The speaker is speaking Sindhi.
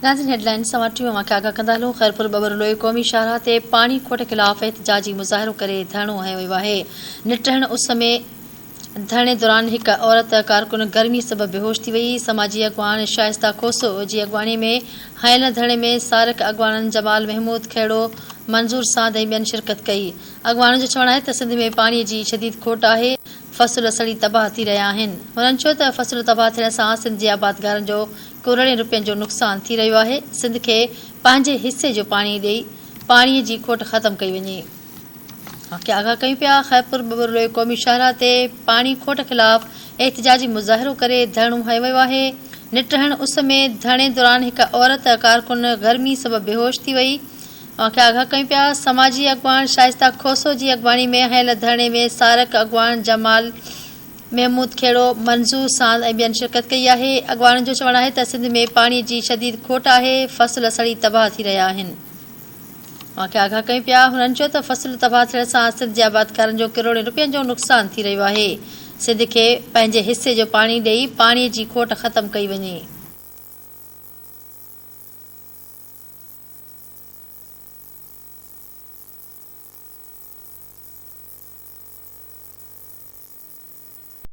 ناظرين هيڊلائنز سوان ٽيون اوهان کي آگاهه ڪندا هلون خيرپور ٻٻرلوئي قومي شاهراهه تي پاڻي کوٽ خلاف احتجاجي مظاهرو ڪري ڌرڻو هنيو ويو آهي نٽهڻ اس ۾ ڌرڻي دوران هڪ عورت ڪارڪن گرمي سبب بيهوش ٿي وئي سماجي اڳواڻ شائسته کوسو جي اڳواڻي ۾ هنيل ڌرڻي ۾ سارڪ اڳواڻن جمال محمود کهڙو منظور ساند ۽ ٻين شرڪت ڪئي اڳواڻن جو چوڻ آهي ته سنڌ ۾ پاڻي جي شديد کوٽ آهي فصل سڙي تباهه ٿي رهيا آهن هنن چيو ته فصل تباهه ٿيڻ سان سنڌ جي آبادگارن جو ڪروڙين روپين جو نقصان ٿي رهيو آهي، سنڌ کي پنهنجي حصي جو پاڻي ڏئي پاڻي جي کوٽ ختم ڪئي وڃي. کي آگاهه ڪيون پيا، خيرپور ٻٻرلوئي قومي شاهراهه تي پاڻي کوٽ خلاف احتجاجي مظاهرو ڪري ڌرڻو هنيو ويو آهي، نٽهڻ اس ۾ ڌرڻي دوران هڪ عورت ڪارڪن گرمي سبب بيهوش ٿي وئي، کي آگاهه ڪيون پيا، سماجي اڳواڻ شائسته کوسو جي اڳواڻي ۾ هنيل ڌرڻي ۾ سارڪ اڳواڻ جمال محمود کهڙو، منظور ساند ۽ ٻين شرڪت ڪئي آهي. اڳواڻن جو چوڻ آهي ته سنڌ ۾ پاڻي جي شديد کوٽ آهي، فصل سڙي تباهه ٿي رهيا آهن. اوهان کي آگاهه ڪيون پيا. هنن چيو ته فصل تباهه ٿيڻ سان سنڌ جي آبادگارن جو ڪروڙين روپين جو نقصان ٿي رهيو آهي، سنڌ کي پنهنجي حصي جو پاڻي ڏئي پاڻي جي کوٽ ختم ڪئي وڃي.